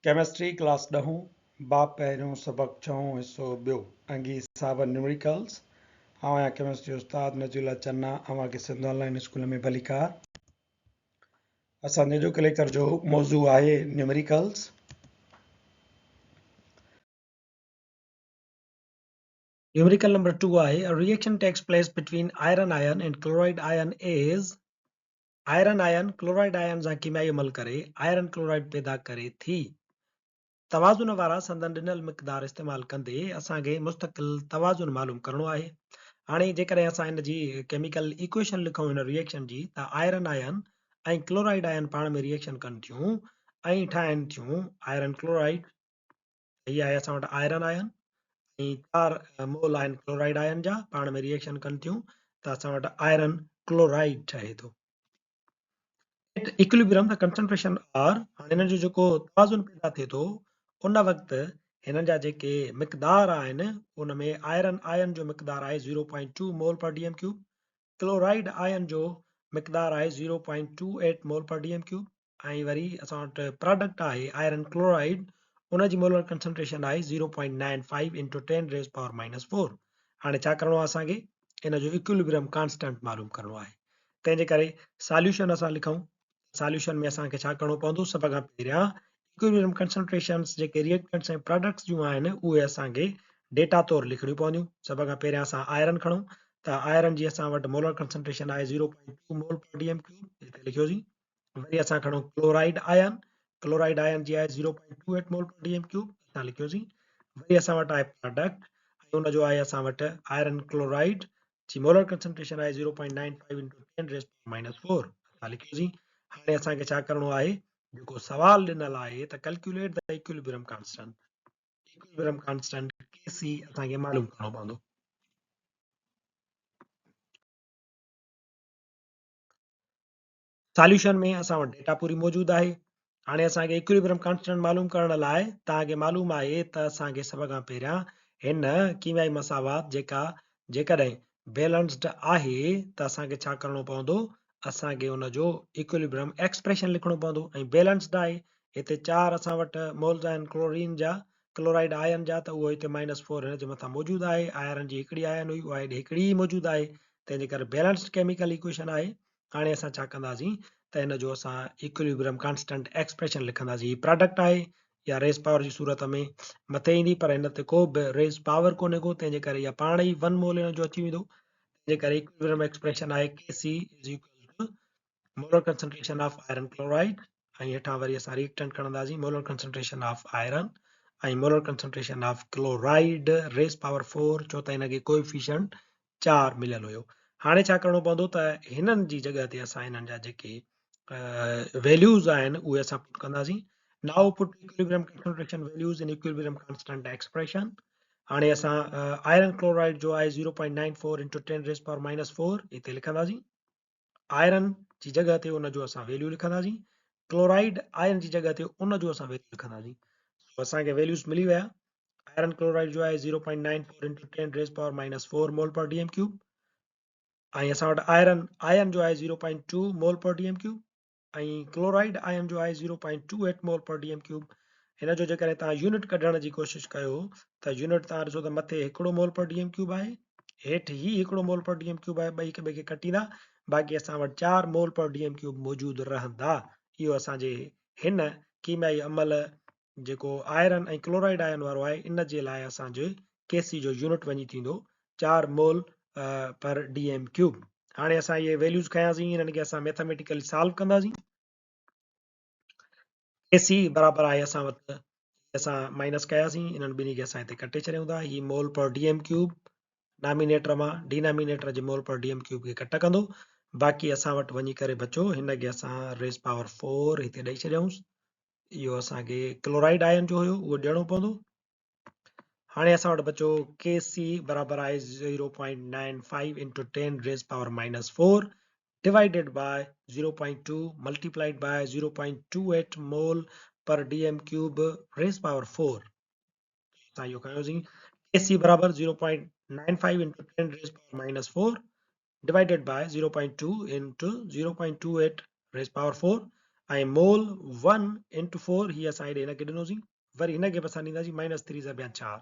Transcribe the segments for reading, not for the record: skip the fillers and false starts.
Chemistry class ڏهون، باب پهريون، سبق ڇهون، حصو ٻيو، انگي حساب Numericals، آئون آهيان ڪيمسٽري استاد نذير الله چنا، اوهان کي سنڌ آن لائين اسڪول ۾ ڀليڪار. اسان جو اڄوڪي ليڪچر جو موضوع آهي نيومريڪلز. نيومريڪل نمبر 2 آهي A reaction takes place between iron ion and chloride ion is iron ion chloride ion سان ڪيميائي عمل ڪري آئرن ڪلورائيڊ پيدا ڪري ٿي. توازن وارا سندن ڏنل مقدار استعمال ڪندي اسان کي مستقل توازن معلوم ڪرڻو آهي. هاڻي جيڪڏهن اسان ان جي ڪيميڪل ايڪويشن لکون هن ريئيڪشن جي ته آئرن آئن ۽ ڪلورائيڊ آئن پاڻ ۾ ريئيڪشن ڪن ٿيون ۽ ٺاهن ٿيون آئرن ڪلورائيڊ. هي آهي اسان وٽ آئرن آئن ۽ 4 مول آهن ڪلورائيڊ آئن جا پاڻ ۾ ريئيڪشن ڪن ٿيون ته اسان وٽ آئرن ڪلورائيڊ ٺهي ٿو. At equilibrium the concentration are هاڻي هنن جو جيڪو توازن پيدا ٿئي ٿو ان وقت هنن جا جيڪي مقدار آهن ان ۾ آئرن آئن جو مقدار آهي 0.2 mole per D M cube, chloride ion جو مقدار آهي 0.28 mole per D M cube ۽ وري اسان وٽ پراڊڪٽ آهي آئرن ڪلورائيڊ ان جي مولر ڪنسنٽريشن آهي 0.95 انٽو 10 ريز پاور مائنس 4. هاڻي ڇا ڪرڻو آهي اسان کي ان جو ايڪوليبريم ڪانسٽنٽ معلوم ڪرڻو آهي، تنهن جي ڪري ساليوشن اسان لکون. ساليوشن ۾ اسان کي ڇا ڪرڻو پوندو، سڀ کان پهريان ايڪوليبريم ڪنسنٽريشنس جيڪي ريئيڪٽنٽس ۽ پراڊڪٽس جون آهن اهي اسان کي ڊيٽا طور لکڻيون پونديون. سڀ کان پهريان اسان آئرن کڻون ته آئرن جي اسان وٽ مولر ڪنسنٽريشن آهي 0.2 مول پر ڊي ايم ڪيوب، هتي لکيوسين. وري اسان کڻون ڪلورائيڊ آئن، ڪلورائيڊ آئن جي آهي 0.28 مول پر ڊي ايم ڪيوب اسان لکيوسين. وري اسان وٽ آهي پراڊڪٽ ۽ ان جو آهي اسان وٽ آئرن ڪلورائيڊ جي مولر ڪنسنٽريشن آهي 0.95 انٽو 10 ريز پاور مائنس 4 اسان لکيوسين. هاڻي اسان کي ڇا ڪرڻو آهي، جيڪو سوال ڏنل آهي ته calculate the equilibrium constant, equilibrium constant K C اسان کي معلوم ڪرڻو پوندو. ساليوشن ۾ اسان وٽ ڊيٽا پوري موجود آهي. هاڻي اسان کي ايڪوليبرم ڪانسٽنٽ معلوم ڪرڻ لاء توهان کي معلوم آهي ته اسان کي سڀ کان پهريان هن ڪيميائي مساوات جيڪا جيڪڏهن بيلنسڊ آهي ته اسان کي ڇا ڪرڻو پوندو، اسان کي ان جو ايڪوليبرم ايڪسپريشن لکڻو پوندو ۽ بيلنسڊ آهي هتي 4 اسان وٽ مولز آهن ڪلورين جا ڪلورائيڊ آئن جا ته اهو هتي مائنس 4 هن جي مٿان موجود آهي، آئرن جي هڪڙي آئن هئي اها هيڏي هڪڙي ئي موجود آهي تنهن جي ڪري بيلنسڊ ڪيميڪل ايڪويشن آهي. هاڻي اسان ڇا ڪنداسين ته هن جو اسان ايڪوليبرم ڪانسٽنٽ ايڪسپريشن لکنداسين. هي پراڊڪٽ آهي يا ريز پاور جي صورت ۾ مٿي ايندي پر هن تي ڪو به ريز پاور ڪونهي ڪو، تنهن جي ڪري اها پاڻ ئي 1 مول هن جو اچي ويندو. تنهن جي ڪري ايڪوليبرم ايڪسپريشن آهي K C is equal to molar concentration of iron chloride ۽ هيٺان وري اسان ريئيڪٽنٽ کڻنداسين molar concentration of iron ۽ molar concentration of chloride raise power 4، ڇو ته هن کي ڪوئفيشنٽ 4 مليل هيو. هاڻي ڇا ڪرڻو پوندو ته هنن جي جڳهه تي اسان هنن جا جيڪي ويليوز آهن اهي اسان پٽ ڪنداسين. Now put equilibrium concentration values in equilibrium constant expression. هاڻي اسان آئرن ڪلورائيڊ جو آهي 0.94 انٽو 10 ريز پاور مائنس 4 هتي لکنداسين. آئرن جي جڳهه تي ان جو اسان ويليو لکنداسين، ڪلورائيڊ آئرن جي جڳهه تي ان جو اسان ويليو لکنداسين. سو اسان کي ويليوز ملي ويا. آئرن ڪلورائيڊ جو آهي 0.94 انٽو 10 ريز پاور مائنس 4 مول پر ڊي ايم ڪيوب ۽ اسان وٽ آئرن آئن جو آهي 0.2 مول پر ڊي ايم ڪيوب ۽ ڪلورائيڊ آئن جو آهي 0.28 مول پر ڊي ايم ڪيوب. هن جو جيڪڏهن توهان يونٽ ڪڍڻ جي ڪوشش ڪيو ته يونٽ توهان ڏسو ته مٿي هڪڙو مول پر ڊي ايم ڪيوب آهي، هيٺ هي هڪڙو مول پر ڊي ايم ڪيوب آهي، ٻئي هڪ ٻئي کي ڪٽيندا، باقي اسان وٽ 4 مول پر ڊي ايم ڪيوب موجود رهندا. اهو اسان جي هن ڪيميائي عمل جيڪو آئرن ۽ ڪلورائيڊ آئن وارو آهي ان جي لاء اسان جي ڪي سي جو يونٽ وڃي ٿيندو 4 مول پر ڊي ايم ڪيوب. هاڻي اسان اهي ويليوز کنياسين، انهن کي اسان ميٿاميٽيڪلي سالو ڪنداسين. ڪي سي برابر آهي اسان وٽ، اسان مائنس ڪياسين، انهن ٻنهي کي اسان هتي ڪٽي ڇڏيون ٿا. هي مول پر ڊي ايم ڪيوب ڊامينيٽر مان ڊينامينيٽر جي مول پر ڊي ايم ڪيوب کي ڪٽ ڪندو، باقي اسان وٽ وڃي ڪري بچو هن کي اسان ريز پاور 4 هتي ڏئي ڇڏيائونس. اهو اسان کي ڪلورائيڊ آئن جو هيو اهو ڏيڻو پوندو. هاڻي اسان وٽ بچو ڪي سي برابر آهي 0.95 into 10 raise power minus 4 divided by 0.2 multiplied by 0.28 mole per D M cube raise power 4. اسان اهو کنيوسين ڪي سي برابر 0.95 into 10 ريز power minus 4 divided by 0.2 into 0.28 raise power 4. ۽ مول 1 انٽو 4 هي اسان هيڏي هن کي ڏنوسين وري هن کي به اسان ڏينداسين مائنس 3 ضربيان 4.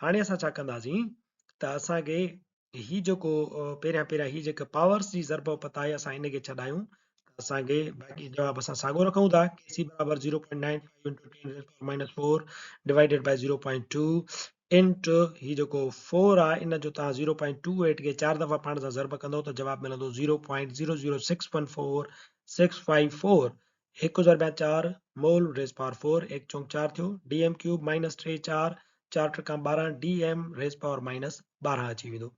هاڻي اسان ڇا ڪنداسين ته اسان کي هي جيڪو پهريان پهريان هي جيڪا پاورس جي ضرب پتا آهي اسان ان کي ڇڏايون ته اسان کي باقي جواب اسان ساڳو رکون ٿا ڪي سي برابر 0.95 into 10 raise power minus 4 divided by 0.2 into هي جيڪو 4 آهي ان جو تان 0.28 کي 4 دفعا پاڻ سان ضرب ڪندو ته جواب ملندو 0.00614654 هڪ ضربيان 4 مول ريز پاور 4 هڪ چونڪ 4 ٿيو ڊي ايم ڪيوب مائنس 3 4 4 ٽڪا 12 ڊي ايم ريز پاور مائنس 12 اچي ويندو.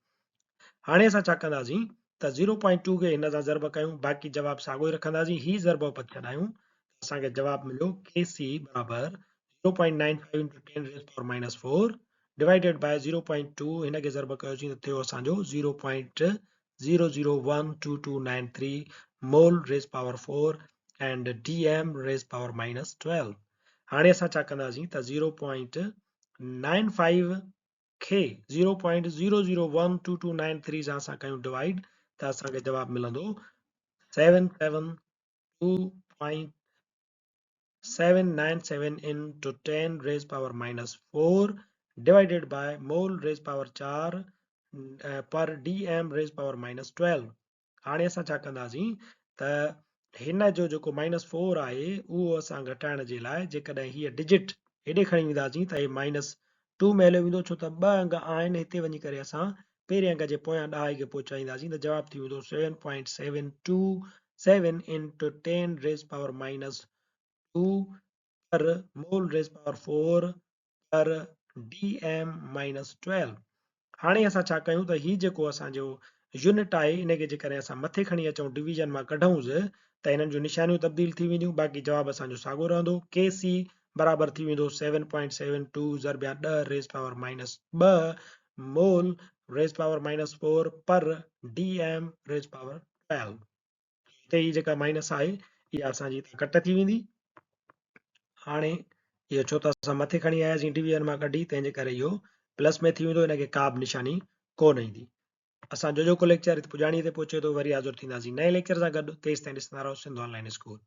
هاڻي اسان ڇا ڪنداسين ته 0.2 کي هن سان ضرب ڪيون باقي جواب ساڳيو ئي رکنداسين هي ضرب اپت ڇڏايون ته اسان کي جواب مليو ڪي سي برابر 0.95 into 10 raise power minus 4 divided باء 0.2 هن کي ضرب ڪيوسين ته ٿيو اسان جو 0.0012293 mole raise power 4 and D M raise power minus 12. هاڻي اسان ڇا ڪنداسين ته 0.95 کي 0.0012293 سان اسان ڪيون ڊوائيڊ ته اسان کي جواب ملندو 772.797 into 10 raise power minus 4 divided by mole raise power 4 per D M raise power minus 12. هاڻي اسان ڇا ڪنداسين ته هن جو جيڪو مائنس 4 آهي اهو اسان گهٽائڻ جي لاء جيڪڏهن هيء ڊجٽ هيڏي کڻي وينداسين ته هي مائنس 2 ۾ هليو ويندو ڇو ته ٻه انگ آهن هتي وڃي ڪري اسان پهرين انگ جي پويان ڏهائي کي پهچائينداسين ته جواب ٿي ويندو 7.727 into 10 raise power minus 2 per mole raise power 4 per D M minus 12. هاڻي اسان ڇا ڪيون ته هي جيڪو اسان جو يونٽ آهي ان کي جيڪڏهن اسان مٿي کڻي اچون ڊويزن مان ڪڍونس ته هنن جون نشانيون تبديل ٿي وينديون باقي جواب اسان جو ساڳو رهندو ڪي سي برابر ٿي ويندو 7.72 ضربيان 10 ريز پاور مائنس 2 مول raise power minus 4 per D M raise power 12. هتي هي جيڪا مائنس آهي اها اسان جي هتان ڪٽ ٿي ويندي. هاڻي اهو ڇو ته اسان مٿي کڻي آياسين ڊويزن مان ڪڍي تنهن جي ڪري اهو پلس ۾ ٿي ويندو ان کي ڪا به نشاني ڪو نه ايندي. اسان جو جيڪو ليڪچر هت پڄاڻي تي پهچي ٿو وري حاضر ٿينداسين نئين ليڪچر سان گڏ تيستائين ڏسندا رهو سنڌ آن لائن اسڪول.